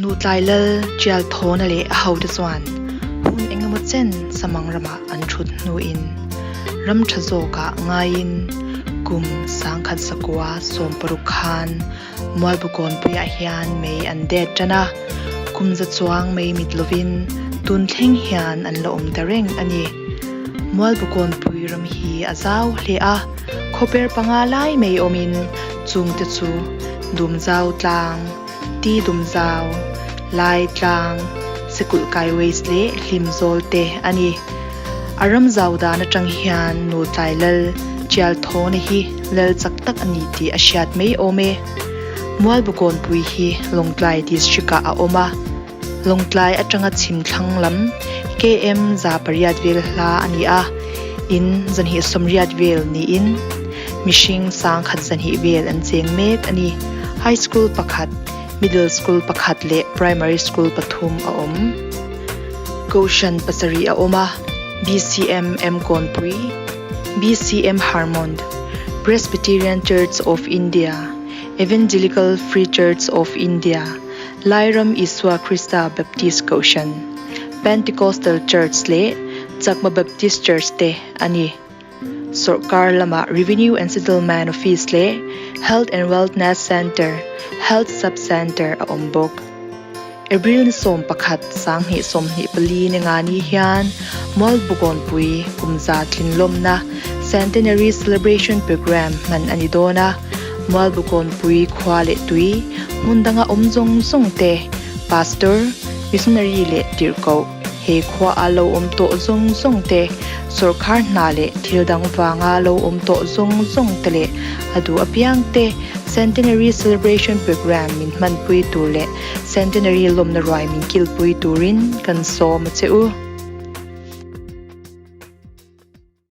Nutlai Lal Ṭialthawna leh a hote chuan hun engemaw chen Samang ramah an ṭhut hnuin ram ṭha zawkah ngaiin kum 1160 khan Mualbukawnpuiah hian mei an det ṭan a, kum za chuang mei mit lovin tun thleng hian an la awm ta reng a ni. Mualbukawnpui ram hi a zau hle a, khawper panga lai mai awmin chungte chu Dumzau tlang, Ti Dumzau, Lai tlang, Sekulhkai Waste leh Hlimzawl te a ni. A ram zau dan atang hian Nutlai Lal Ṭialthawna hi lal chak tak a ni tih a hriat mai awm e. Mualbukawnpui hi Lawngtlai District-ah a awm a. Lawngtlai atanga chhim thlang lam KM 800 vel hla a ni a, in 280 vel niin mihring 1100 vel an cheng mek a ni. High School pakhat, Middle School pakhat leh Primary School pathum a awm. Kohhran pasarih a awm a, BCM Mkawnpui, BCM Harmond, Presbyterian Church of India, Evangelical Free Church of India, Lairam Isua Krista Baptist Kohhran, Pentecostal Church leh Chakma Baptist Church te a ni. Sorkar lamah Revenue and Settlement Office leh Health and Wellness Centre, Health Sub-Centre a awm bawk. April ni 11, 2024 ni nga ni hian Mualbukawnpui kumza tlinlawmna Centenary Celebration Programme hman a ni dawn a, Mualbukawnpui khua leh tui hmun danga awm zawng zawng te, Pastor, Missionary leh tirhkoh he khua a lo awm tawh zawng zawng te, sawrkhar hna leh thil dang vanga lo awm tawh zawng zawng te leh a duh apiang te Centenary Celebration Programme min hmanpui tur leh Centenary lawmna ruai min kilpui turin kan sawm a che u.